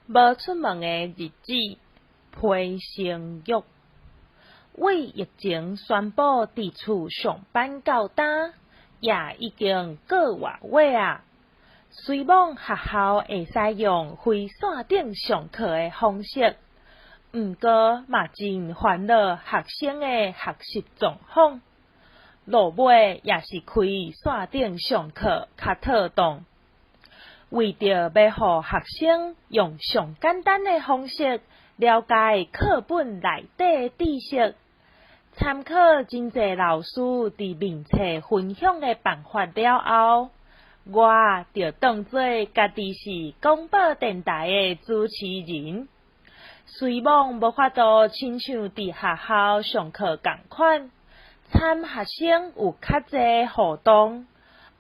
無出門的日子，裴成玉。為疫情宣布佇厝上班到今，也已經個外月矣。雖罔學校會使用非線頂上課的方式，毋過嘛真煩惱學生的學習狀況。落尾也是開線頂上課較妥當。為著欲予學生用上簡單的方式了解課本內底的知識，參考真濟老師佇面冊分享的辦法了後，我就當做家己是廣播電臺的主持人。雖罔無法度親像佇學校上課仝款，參學生有較濟互動，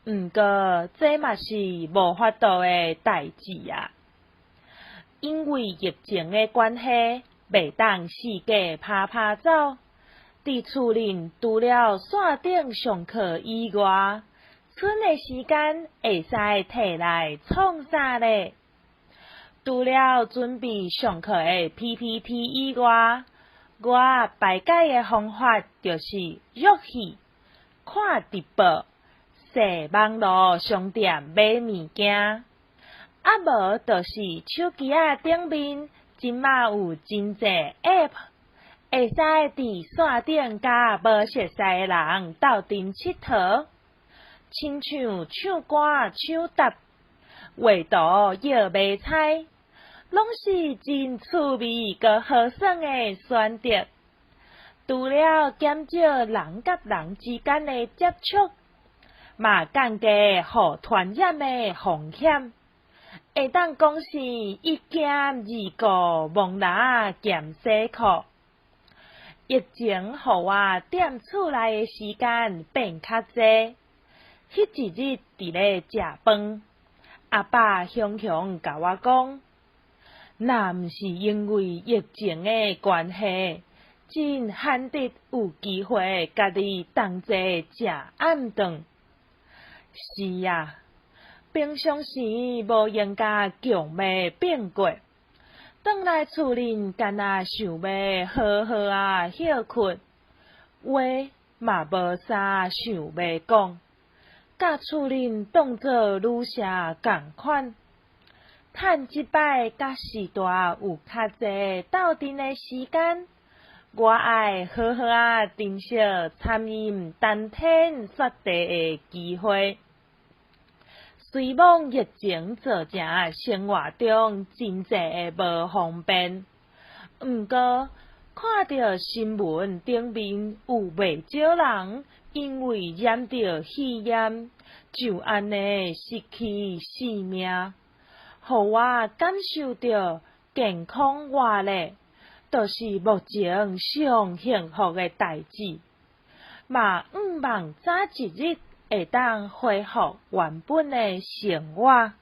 毋過這嘛是無法度的代誌啊。因為疫情的關係，袂當四界趴趴走，佇厝裡除了線頂上課以外，賰的時間會使提來創啥咧？除了準備上課的 PPT 以外，我排解的方法就是入戲、看直播、踅網路商店買物件，啊無就是手機仔頂面，這馬有真濟 App，會使佇線頂佮無熟似的人鬥陣𨑨迌，親像唱歌搶答、畫圖約買菜，攏是真趣味閣好耍的選擇。除了減少人佮人之間的接觸，嘛降低予傳染的風險，會當講是一兼二顧，摸蜊仔兼洗褲。疫情予我踮厝內的時間變較濟。彼一日佇咧食飯，阿爸雄雄共我講，若毋是因為疫情的關係，真難得有機會佮你同齊食暗頓。是啊，平常時無閒共強罵變過，轉來厝裡干焦想欲好好仔歇睏，話嘛無啥想欲講，共厝裡當做女婿仝款。趁這擺佮序大有較濟鬥陣的時間，我愛好好仔珍惜參𪜶談天說地的機會。雖罔疫情造成生活中真濟的無方便，毋過看著新聞頂面有袂少人因為染著肺炎，就按呢失去性命，予我感受著健康活咧，就是目前上幸福的代誌。嘛向望早一日會當恢復原本的生活。